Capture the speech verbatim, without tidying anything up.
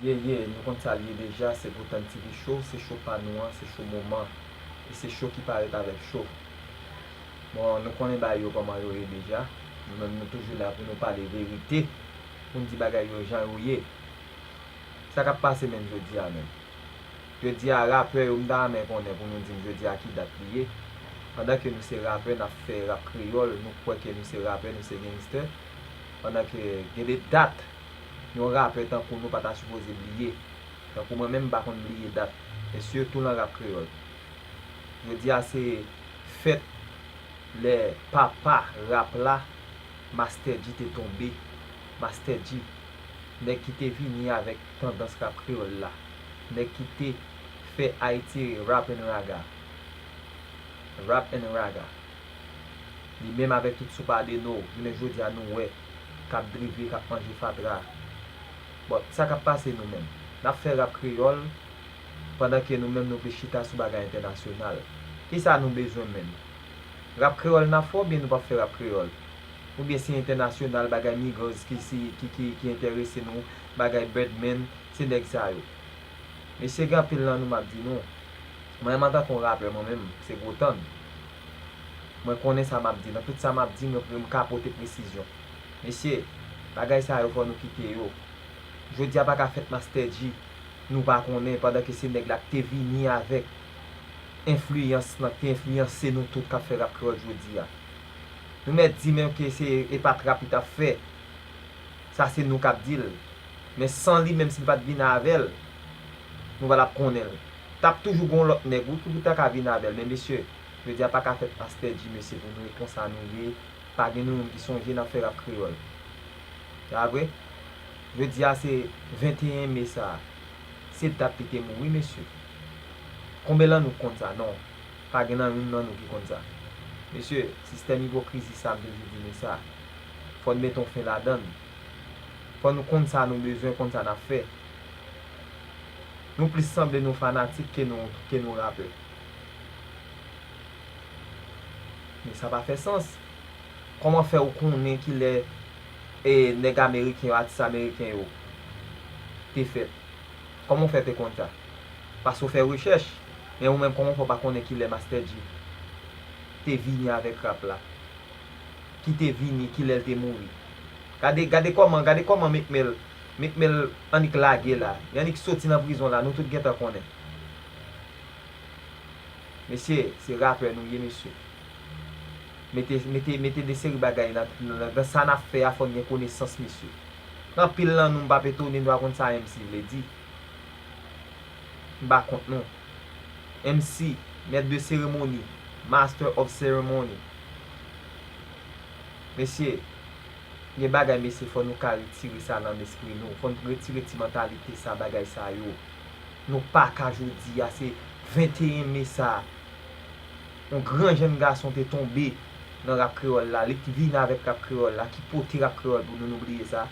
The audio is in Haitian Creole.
Ye, ye, nou konn sa l ye deja, se Gotan TV Show, se show pa nou an, se show moman, e se show ki parèt avèk show. Bon, nou konnen bagay yo kòman yo ye deja, nou menm nou toujou la pou nou pale verite, pou n di bagay yo jan yo ye. Sa k ap pase menm jodi a menm? Jodi a, rapè yo, m ta renmen konnen pou nou di m jodi a ki dat li ye. Pandan ke nou se rapè, n ap fè rap kreyòl, nou kwè ke nou se rapè, nou se gangstè. Pandan ke gen de dat, yon rapè tankou nou pa ta sipoze bliye. Tankou mwen menm, m pa konn bliye dat. E sitou nan rap kreyòl. Jodi a se fèt lè papa rap la, Master Dji te tonbe. Master Dji, nèg ki te vini avèk tandans rap kreyòl la. Nèg ki te fè Ayiti rap and raga. Rap and raga. Li menm avèk tout Soupadeno, jounen jodi a nou wè, k ap drive, k ap manje fatra. Bon, sa k ap pase nou menm? N ap fè rap kreyòl, pandan ke nou menm nou vle chita sou bagay entènasyonal. Kisa nou bezwen menm? Rap kreyòl n ap fè oubyen nou p ap fè rap kreyòl? Oubyen se entènasyonal, bagay Migos ki, si, ki, ki, ki enterese nou, bagay Birdman, se nèg sa yo. Mesye, gen anpil nan nou m ap di nou, mwen menm antanke yon rapè, mwen menm, se Gotan. Mwen konnen sa m ap di. Nan tout sa m ap di, mwen, mwen ka pote presizyon. Mesye, bagay sa yo fò nou kite yo. Jodi a pa ka fèt Master Dji, nou pa konnen, pandan ke se nèg la ki te vini avèk enfliyans lan, ki te enfliyanse nou tout k ap fè rap kreyòl jodi a. Nou mèt di menm ke se, e pa trap li t ap fè. Sa se nou k ap di l. Men san li menm, si l pa t vin avè l, nou pa t ap konnen l. T ap toujou gen yon lòt nèg, wi, ki pou ta ka vin avè l. Men mesye, jodi a pa ka fèt Master Dji, mesye, pou nou ret konsa nou ye. Pa gen nou menm ki sonje n ap fè rap kreyòl. Se pa vre? Jodi a se venteyen me sa a. Se dat li te mouri, mesye. Konbyen lan nou konn sa? Non. Pa gen nan youn nan nou ki konn sa. Mesye, sistèm ipokrizi sa, m toujou di nou sa. Fò n mete yon fen ladan l. Fò nou konn sa nou bezwen, konn sa n ap fè. Nou plis sanble nou fanatik ke nou, ke nou rapè. Men sa pa fè sans. Kòman fè ou konnen kilè, e, nèg ameriken yo, atis ameriken yo te fèt? Kòman w fè te konn sa? Paske w fè rechèch. Men ou menm, kòman w fè w pa konnen kilè Master Dji te vini avèk rap la? Ki te vini, kilè l te mouri? Gade, gade kòman, gade kòman Meek Mill, Meek Mill annik lage la. Li annik soti nan prizon la, nou tout gentan konnen. Mesye, se rapè nou ye, mesye. Mete, mete, mete de seri bagay nan, nan, nan sa n ap fè a, fò n gen konesans, mesye. Gen anpil nan nou, m p ap etone nou pa konn sa M C vle di. M pa kont nou. M C, maître de cérémonie, master of ceremony. Mesye, gen bagay, mesye, fò nou ka retire sa nan lespri nou. Fò n retire ti mantalite sa, bagay sa yo. Nou pa ka jodi a, se venteyen me sa. Yon gran jèn gason te tonbe nan rap kreyòl la. Li ki vin avèk rap kreyòl la, ki pote rap kreyòl pou nou, nou bliye sa.